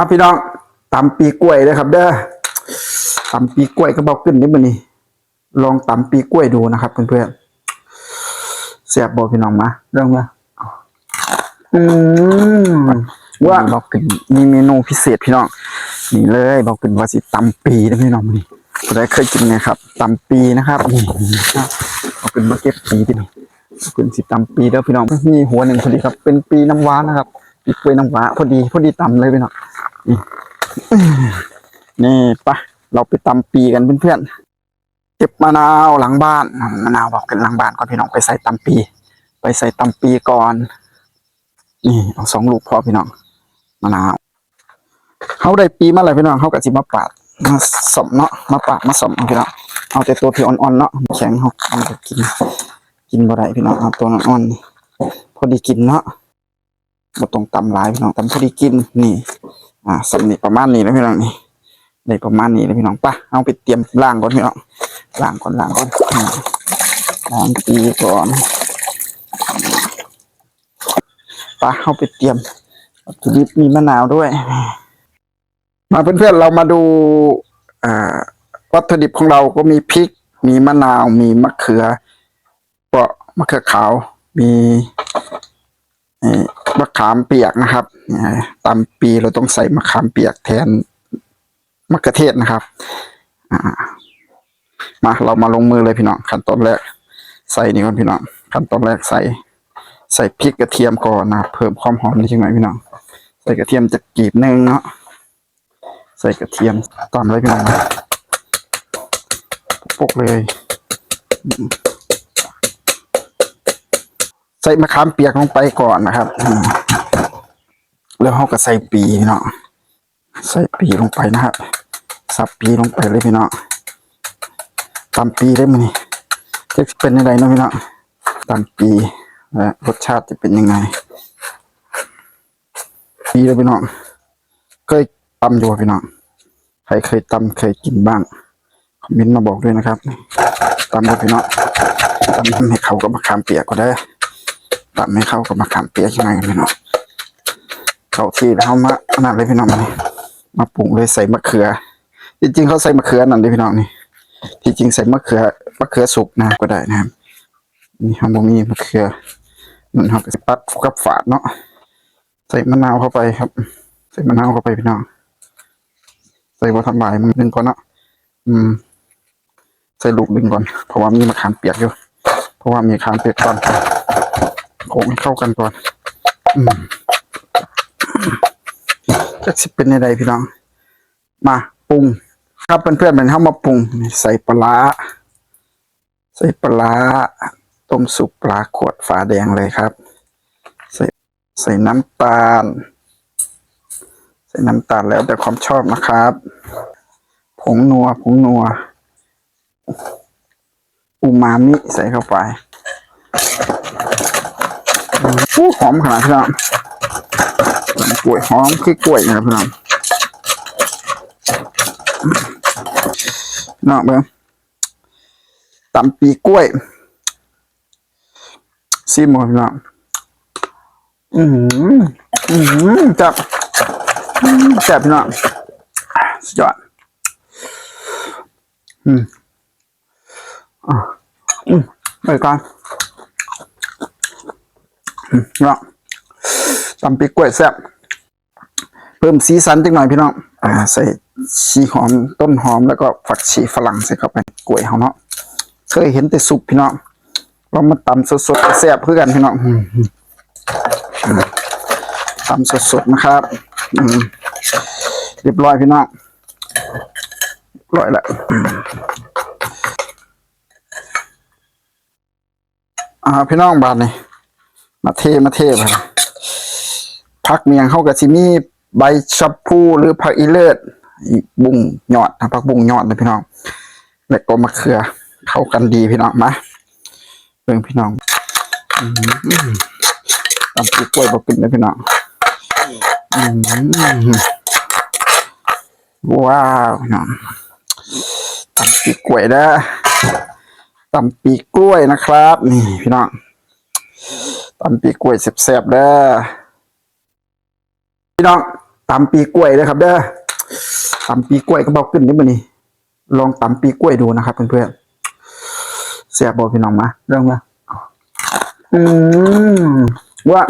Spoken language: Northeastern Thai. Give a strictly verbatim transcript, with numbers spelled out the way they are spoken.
อ่ะพี่น้อง ตำปีกล้วยเด้อครับเด้อ ตำปีกล้วยกับเบาขึ้นเด้อมื้อนี้ ลองตำปีกล้วยดูนะครับเพื่อนๆ แซ่บบ่พี่น้อง มา เริ่มเลย อืม ว่า เบาขึ้นมีเมนูพิเศษพี่น้อง นี่เลย เบาขึ้นว่าสิตำปีนะพี่น้อง นี่ผู้ใดเคยกินเนี่ยครับ ตำปีนะครับ นี่ เบาขึ้นมาเก็บปีพี่น้อง เบาขึ้นสิตำปีเด้อพี่น้อง มีหัวหนึ่งพอดีครับ เป็นปีน้ำว้านะครับ ปีกล้วยน้ำว้า พอดี พอดีตำเลยพี่น้อง นี่ นี่ ไป เราไปตำปีกันเพื่อนๆ เก็บมะนาวหลังบ้าน มะนาวบอกเป็นหลังบ้านก่อนพี่น้อง ไปใส่ตำปี ไปใส่ตำปีก่อน นี่ เอาสองลูกพอพี่น้อง มะนาว เฮาได้ปีมาแล้วพี่น้อง เฮาก็สิมาปาด มาส้อมเนาะ มาปาด มาส้อมเอาพี่น้อง เอาแต่ตัวที่อ่อนๆเนาะ แข็งเฮา เฮาก็กิน กินบ่ได้พี่น้อง เอาตัวอ่อนๆนี่ พอดีกินเนาะ บ่ต้องตำหลายพี่น้อง ตำพอดีกิน นี่ อ่า ส่ำนี่ประมาณนี้นะพี่น้อง นี่ ได้ประมาณนี้นะพี่น้อง ไป เอาไปเตรียมล้างก่อนพี่น้อง ล้างก่อน ล้างก่อน อืม ล้างปีก่อน ไป เอาไปเตรียมวัตถุดิบ มีมะนาวด้วย มาเพื่อนๆ เรามาดู อ่า วัตถุดิบของเราก็มีพริก มีมะนาว มีมะเขือ เปราะ มะเขือขาว มี เอ่อ มะขามเปียกนะครับ เนี่ย ตำปีเราต้องใส่มะขามเปียกแทนมะเขือเทศนะครับ อ่า มา เรามาลงมือเลยพี่น้อง ขั้นตอนแรก ใส่นี่ก่อนพี่น้อง ขั้นตอนแรกใส่ ใส่พริกกระเทียมก่อนนะครับ เพิ่มความหอมนิดหน่อยพี่น้อง ใส่กระเทียมจักกีบหนึ่งเนาะ ใส่กระเทียมตำเลยพี่น้อง ปกเลย ใส่มะขามเปียกลงไปก่อนนะครับ อืม แล้วเฮาก็ใส่ปีเนาะ ใส่ปีลงไปนะครับ สับปีลงไปเลยพี่น้อง ตำปีได้มื้อนี้ จะเป็นยังไงเนาะพี่น้อง ตำปี และรสชาติจะเป็นยังไง ปีเลยพี่น้อง เคยตำอยู่บ่พี่น้อง ใครเคยตำ เคยกินบ้าง คอมเมนต์มาบอกด้วยนะครับ ตำเลยพี่น้อง ตำให้เข้ากับมะขามเปียกก็ได้ ตำให้เข้ากับมะขามเปียกยังไงพี่น้อง เข้าที่แล้วเฮามาอันนั้นเลยพี่น้อง มาปรุงเลย ใส่มะเขือ จริงๆเขาใส่มะเขือนั่นเลยพี่น้อง นี่ ที่จริงใส่มะเขือ มะเขือสุกนะก็ได้นะครับ นี่เฮาบ่มีมะเขือ นั่นเฮาก็สิปัดกับฝาดเนาะ ใส่มะนาวเข้าไปครับ ใส่มะนาวเข้าไปพี่น้อง ใส่บ่ทันหลาย มันหนึ่งก่อนเนาะ อืม ใส่ลูกหนึ่งก่อน เพราะว่ามีมะขามเปียกอยู่ เพราะว่ามีมะขามเปียกก่อน โขลกให้เข้ากันก่อน อืม จักสิเป็นยังไงพี่น้อง มาปรุง ครับเพื่อนๆ มันเข้ามาปรุง ใส่ปลาร้า ใส่ปลาร้า ต้มสุกปลาขวดฝาแดงเลยครับ ใส่ ใส่น้ำตาล ใส่น้ำตาลแล้วแต่ความชอบนะครับ ผงนัว ผงนัว อูมามิใส่เข้าไป อู้ หอมขนาดพี่น้อง กล้วยหอมคือกล้วยนะครับพี่น้อง พี่น้องเบิ่ง ตำปีกล้วย ซิมหมดพี่น้อง อืม อืม แซ่บ อืม แซ่บพี่น้อง สุดยอด อืม อ่ะ อืม ไปกัน อืม เนาะ ตำปีกล้วยแซ่บ เพิ่มสีสันจักหน่อยพี่น้อง อ่า ใส่ชีหอม ต้นหอม แล้วก็ผักชีฝรั่งใส่เข้าไป กล้วยเฮาเนาะ เคยเห็นแต่ซุปพี่น้อง ลองมาตำสดๆ แซ่บคือกันพี่น้อง อืม อืม ตำสดๆ นะครับ อืม เรียบร้อยพี่น้อง เรียบร้อยแล้ว อืม อ่า พี่น้องบาดนี่ มาเท มาเทบาดนี่ ผักเมียงเฮาก็สิมีใบชะพูหรือผักอีเลิศ อีบุ้งยอดนะ ผักบุ้งยอดนะพี่น้อง แล้วก็มะเขือ เข้ากันดีพี่น้อง มา เบิ่งพี่น้อง อืม ตำปีกล้วยบ่เป็นเลยพี่น้อง อืม ว้าว พี่น้อง ตำปีกล้วยเด้อ ตำปีกล้วยนะครับ นี่พี่น้อง ตำปีกล้วยแซ่บๆ เด้อ พี่น้อง ตำปีกล้วยนะครับเด้อ ตำปีกล้วยกับเบาขึ้นนี่มื้อนี้ ลองตำปีกล้วยดูนะครับเพื่อนๆ แซ่บบ่พี่น้อง มาลองมา อืม ว่า